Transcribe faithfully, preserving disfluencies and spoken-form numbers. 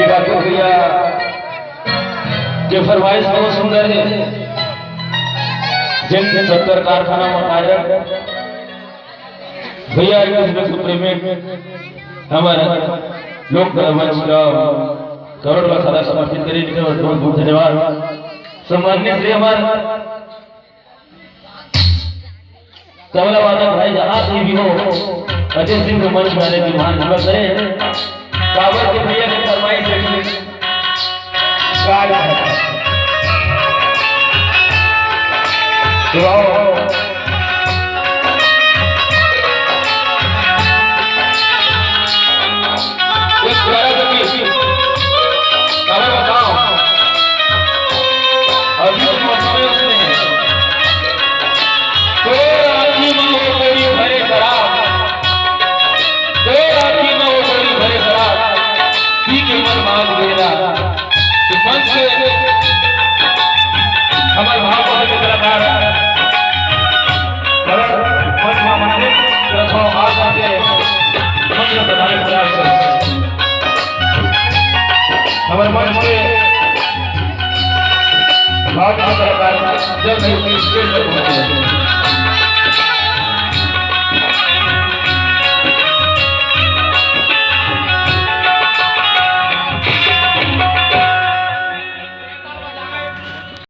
ठाकुर भैया के फरमाइश बहुत सुंदर हे, जेन शक्कर कारखाना में कार्यरत भैया के प्रेमी हमर लोक मंच का करोड़ ला सादा समर्पित करे के बहुत बहुत धन्यवाद। सम्माननीय श्री हमर तबला वादक भाई जहाँ से भी हो, अजय सिंह को मंच में आने की महान निवेदन करे। काबर के भैया के फरमाइश है कि गाय है। तो आओ। एक प्यारा सा गीत। अरे बताओ, अभी तो मस्ती में है। तोर आँखी में वो कोई भरे शराब, तोर आँखी में वो कोई भरे शराब, पी के मन मांग बेरा। तो मंच से हमारे भाव वाले कलाकार, मंच में मंदिर रखो, आ करके मंच में पधारे, पधारे। हमारे मंच के भाव वाले कलाकार जल्द ही स्टेज पर पहुंचे।